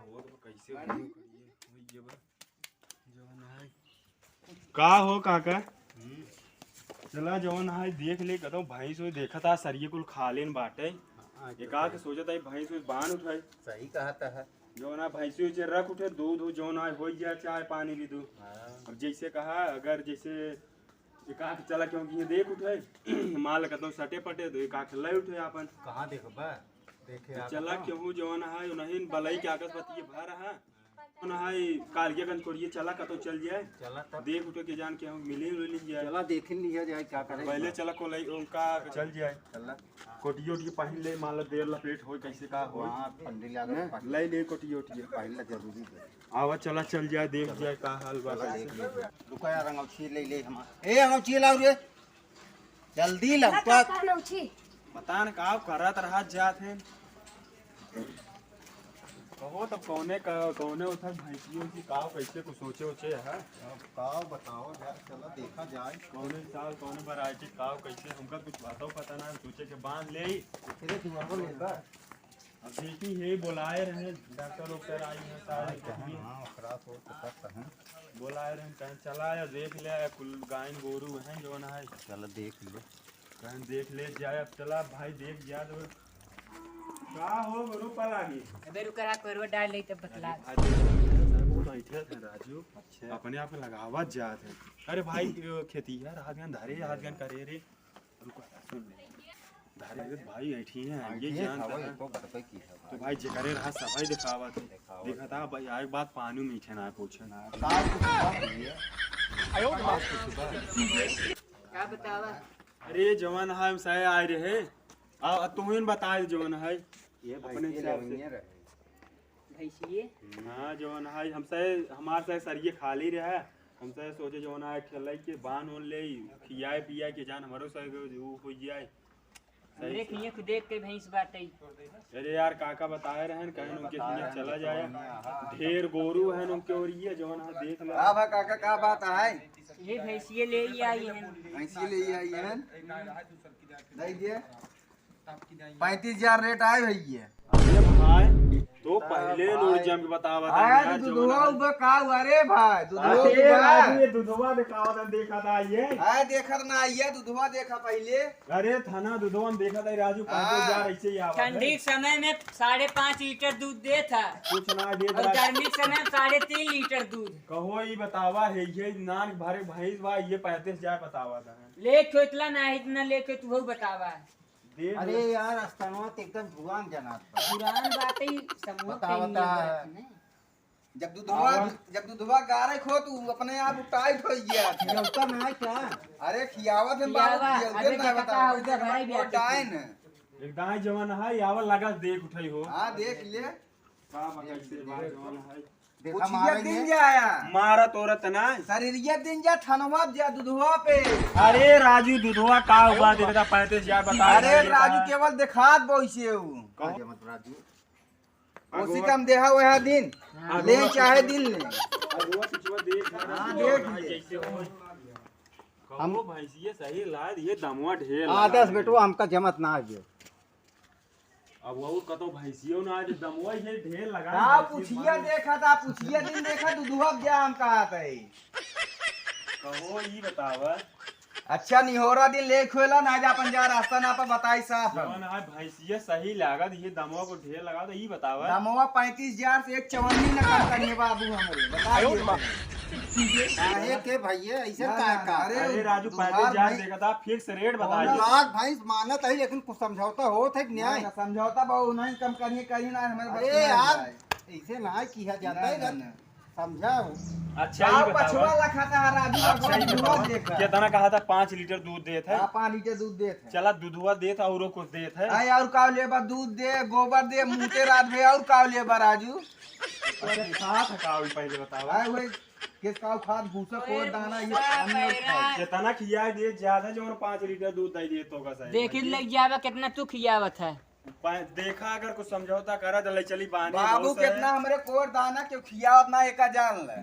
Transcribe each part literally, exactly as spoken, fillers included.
और कैसे वीडियो करिए, वही ये बा, जवन है। का हो काका? हम्म। चला जवन है देख ले, कतौ भैंस हो देखत आ, सरिये कुल खा लेन बाटे। हाँ, एक तो आके सही। सोचत है भैंस हो बांध उठाई। सही कहत है। जवन है भैंसी उसे रख उठे, दूध हो जवन है हो गया, चाय पानी भी दू। हाँ। अब जैसे कहा, अगर जैसे एक आँख चला क्योंकि ये देख उठे, माल कतौ सटे पटे, तो एक आँख ले उठे आपन। कहाँ देखबा? देखे तो आप चला ना। क्यों जवन है, उन्हीं बलई के आकस बतिये भर है। उन्हें कालियागंज कोरिये चला, कतौ चल जाए। चला तब। देख उठे के जान के हम मिले उले नहीं जाए। चला देख लिया जाए क्या करे। पहले चला को लई उनका चल जाए। चला। कोटियो उटियो पहन ले, माला देर लपेट होई, कैसे का होई। हाँ, ठंडी लागत हैं? पहन ले, ले कोटियो उटियो। पहन ले जरूरी है। आवा चला चल जाए, देख जाए का हाल बा। चला देख ले। रुका यार, अंगौछी ले ले हमार। ए, अंगौछी लाओ रे। जल्दी का लौटा। करता है अंगौछी? पता न का करत रहत जात है। कहो तब कौने का, कौने उठक भैंसियों की काव कैसे कुछ सोचे उचे है? अब काव बताओ यार, चला देखा जाए। कौने साल, कौने variety काव कैसे, हमका कुछ बातों पता ना, सोचे के बांध ले। तेरे दुआर पर लेबा? अब देखी, हे बोलाए रहे, डॉक्टर वॉक्टर आई हैं, सारे हाँ, देखी। हाँ, ओकरा तो पता है। बोलाए रहे, कहें चला या देख ले, या कुल गायन गोरू हैं जौन है। चला देख ले। कहें देख ले जाए, अब चला भाई, देख जा तो। का हो गोरू पा लागी? अबे रुक रहा, कोरवा डाल ले तब बतला। अरे भाई, बैठे थे राजू। अच्छा। अपने आप में लगावत जात है। अरे भाई, ये खेती है, हाथ गन धरे, हाथ गन करे रे। रुको, सुन ले। धारे भाई ऐठी हैं, हाँ, ये ये जानता हवा है। एको गड़बड़ की है तो भाई। भाई जेकरे रहा सफाई दिखावत है। दिखावत देखा था है। भाई, आए बात पानी मीठे ना पूछे। ना, साफ सुथरा है ये। आयो रे बाप। साफ सुथरा। का बतावा? अरे जवान है, हम सहे आए रहे। आ, आ, तुम इन बताए जवान है। ये भाई अपने के हिसाब से। लेवनिया रहे। भैंसिए? हाँ, जवन है, हमसे, हमार से सरिये खाली रहे, हमसे सोचे जवन है, खेले के बान ओन ले, खियाए पियाए के जान, हमरो से वो हो जाए। हमरे खिए खुदे के भैंस बाटे। अरे यार, काका बताए रहन, कहें उनके खिए चला जाए, ढेर गोरू है उनके और ये जवन है, देख ले। का बा काका, का बात है? ये भैंसिए ले ही आई है। भैंसिए ले ही आई है? दे दिए। पैंतीस हजार रेट आए भैया। अरे भाई, तो पहले भाई। लोग जम के बतावा था आए यार, तो दुधवा जवन उबा का हुआ रे भाई? दुधवा अरे उबा। राजू, ये दुधवा दिखावा था, देखा था ये। आए देखत ना आइए, दुधवा देखा पहले। अरे थाना दुधवा में देखा था राजू, हाँ। पैंतीस हजार ऐसे ही आवा था। ठंडी के समय में साढ़े पाँच लीटर दूध दे था। कुछ ना दे और था। गर्मी के समय में साढ़े तीन लीटर दूध। कहो ये बतावा है, ये नान भरे भैंस बा, ये पैंतीस हजार बतावा था। लेख हो इतना ना है, इतना लेख हो तू बतावा। देख अरे ले। यार, अस्तनवा तो एकदम जुआन जनात बा। जुआन बात ही समूह बता, कहीं बता। नहीं बात नहीं। जब दुधवा, आवा। जब दुधवा गारे खो, तू अपने आप टाइट हो गया। खिलौता ना है क्या? अरे, खियावत है खियावा, बाबू, खिलौते अबे ना देखा बता। था, उधर भाई भी वो आते टाइन। थे। एक दाई जवान है, यावा लगा देख उठाई हो। हाँ, देख ले। का बता, से बात जवान है। देखा कुछ मारा ये दिन इन्हें। जाया। मारा तोरा तना। शरीरिया दिन जा, थनवा जा, दुधवा पे। अरे राजू, दुधवा का हुआ? देखता पैंतीस हजार बता अरे रहे हैं। राजू, केवल देखात बोइसे हूँ। कहो। आगे मत राजू। ओसी कम देहा वह दिन। हाँ। ले चाहे दिन ले। अगुआ पिछुआ देख। हाँ, देख ले। कैसे हो? हम कहो भैंसिया सही लाद, ये दमवा ढेर आदर्श लगा है। बेटवा, हमका जमत ना आवे। अब वो कतो भैंसियो ना आज दमवा ये ढेर लगा का है, भैंसी पुछिया मार। देखा था, पुछिया दिन देखा, दुधवा गया हम कहा थे। कहो ई बतावा। अच्छा निहोरा दिन ले खोला ना जा अपन जा रास्ता ना पर बताई साफ हम। जवन आज भैंसिया सही लागत, ये दमवा को ढेर लगा तो ई बतावा। दमवा पैंतीस हजार से एक चवन्नी न कम करिए बाबू हमरे, बताइए। काहे के भैया, ऐसे ना, का, ना, का? अरे, अरे राजू, दुधार पैंतीस हजार भाई, देखा था, फिक्स रेट बता कौन दे। लाख भैंस मानत है, लेकिन कुछ समझौता होत है कि न्याय? ना, ना, समझौता बाबू नहीं कम करिए, करिए ना, हमारे बस अरे में यार, आए। ऐसे ना किया जाता ना, है ना, इधर। ना। समझाओ। अच्छा, का ये बतावा। पछवा लखाता है राजू, अच्छा, ये दुधवा बतावा। देखा। कितना कहा था? पाँच लीटर दूध देत है। हाँ, पाँच लीटर दूध देत है। चला, दुधवा देत है, औरो कुछ देत है। अरे, और का लेबा? दूध दे, गोबर दे, मुँह ते रात भे, और का लेबा राजू? अरे, साथ का अभी पहले बतावा। अरे, वही किस का खाद, भूसा, कोई दाना, ये भूसा, पानी और खाद। कितना खिया दे ज्यादा, जो पाँच लीटर दूध दे दिए तो का सही। देखिन लग जावा, कितना तू खियावत है। पा-, देखा, अगर कुछ समझौता करा तो ले चली बाने बाबू, बहुत है। कितना हमरे कोर दाना क्यों खियावत ना, एका जान ले।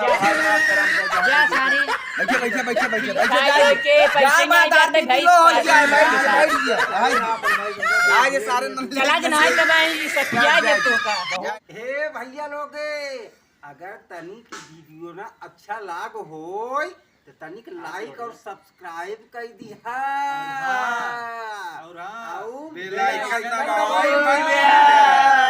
करा, जा, भाई, माफ करा, जा, जा। जा सारे। बैठे, बैठे, बैठे, बैठे, बैठे, जा, जा, के पैसे जा, नहीं माता जाते, दी भाई, लो, पैसे जा, नहीं बैठ जाते। जा, बैठ जा, भाई। आज ये सारे नंदी चला के नहीं तो भाई, ये सब जा, क्या जा, जब तो का? जा। हे भैया लोगे, अगर तनिक वीडियो ना अच्छा लाग होय, तो तनिक like और subscribe कर दिहा। और हाँ, और हाँ, और bell bell icon icon दबाओ। दबाओ।